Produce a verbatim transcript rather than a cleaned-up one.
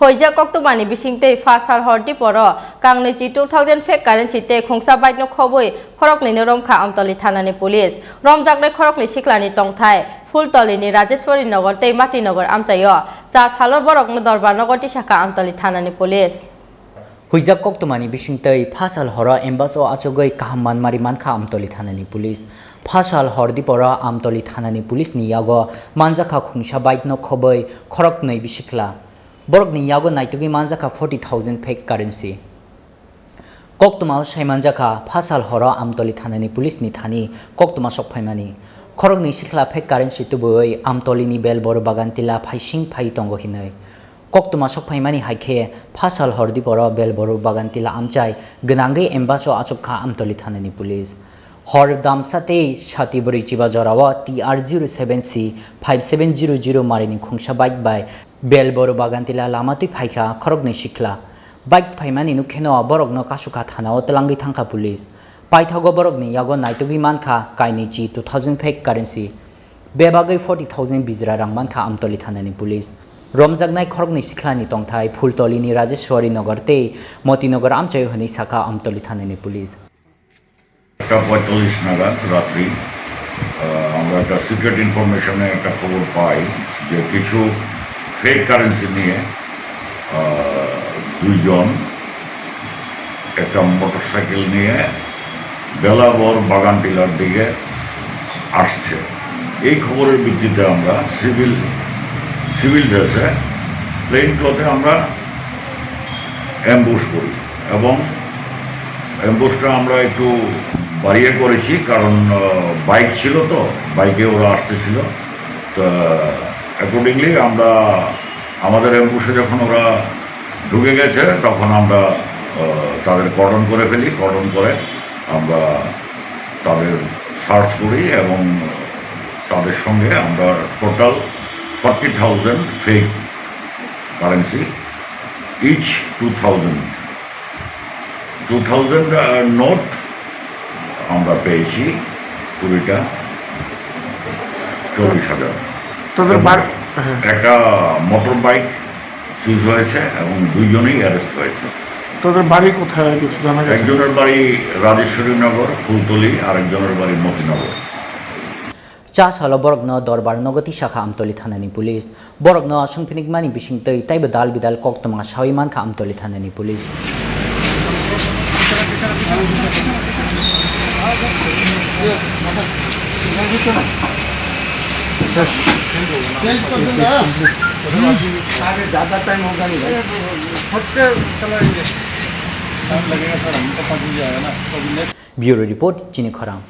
Hoijak koktwmani bisingtwi pha sal hor diporo kangnwi chi two thousand fake currency tei khungsa bike no khobwi khoroknwi no romkha Amtoli thanani police. Romjaknai khoroknwi siklani tongthai Phultolini Rajeshwari Nagar tei Mati Nagar amchaio. Cha salo borokno Dorbar Nagar tisakha Amtoli thanani police. Huijak koktwmani bisingtwi pha sal horo Ambas o achugwi kaham manmari mankha Amtoli thanani police. Pha sal hor diporo Amtoli thanani police ni yago manjakha khungsa bike no khobwi khoroknwi bisikla. Borokni yago naitugwi manjakha forty thousand fake currency. Koktwmao saimanjakha pha sal horo Amtoli thanani police ni thani koktwma sokphaimani. Khoroknwi sikhla fake currency tubui Amtolini Belboru Bagantila phaising phai tongo hinwi. Koktwma sokphaimani hai khe pha sal hor diporo Belboru Bagantila amchai gwnangwi Ambas o achukha Amtoli thanani police. Hor damsa tei sati bwrwi chiba jorao T R zero seven C five seven zero zero marini khungsa bike bai Belboru Bagantila lama twi phaikha khoroknwi sikhla. Bike phaimani nukheno borokno Kasukha thanao twlangwi thangkha police. Paithago borokni yago naitugwi mankha kainwi chi two thousand fake currency. Bebagwi forty thousand bijra rang mankha Amtoli thanani police. Romjaknai khoroknwi sikhlani tongthai Phultolini Rajeshwari Nagar tei Moti Nagar amchaio hwnwi sakha Amtoli thanani police. একটা পঁয়তাল্লিশ নাগাদ রাত্রি, আহ, আমরা একটা সিক্রেট ইনফরমেশনে একটা খবর পাই যে কিছু ফেক কারেন্সি নিয়ে, আহ, দুইজন একটা মোটরসাইকেল নিয়ে বেলাবর বাগানটিলার দিকে আসছে। এই খবরের ভিত্তিতে আমরা সিভিল, সিভিল ড্রেসে, প্লেন ক্লথে আমরা অ্যাম্বুশ করি এবং অ্যাম্বুশটা আমরা একটু বাড়িয়ে করেছি, কারণ, আহ, বাইক ছিল তো, বাইকে ওরা আসতেছিল। তো অ্যাকর্ডিংলি আমরা আমাদের অ্যাম্বুশে যখন ওরা ঢুকে গেছে, তখন আমরা, আহ, তাদের কর্ডন করে ফেলি। কর্ডন করে আমরা তাদের সার্চ করি এবং তাদের সঙ্গে আমরা total forty thousand fake currency, each two thousand, two thousand, ah, note আমরা পেয়েছি কুড়িটা, চল্লিশ হাজার। তাদের এবং বার-, হ্যাঁ। একটা মোটর বাইক সিজ হয়েছে এবং দুইজনেই অ্যারেস্ট হয়েছে। তাদের বাড়ি কোথায় কিছু জানা গেছে? একজনের বাড়ি রাজেশ্বরী নগর, ফুলতলি, আর একজনের বাড়ি Motinagar. Cha salo borokno Dorbar Nagar tisakha Amtoli thanani police. Borokno songphinikmani bisingtwi taibo dal bidal koktwma sawi mankha Amtoli thanani police. Bureau report, Chini Khorang.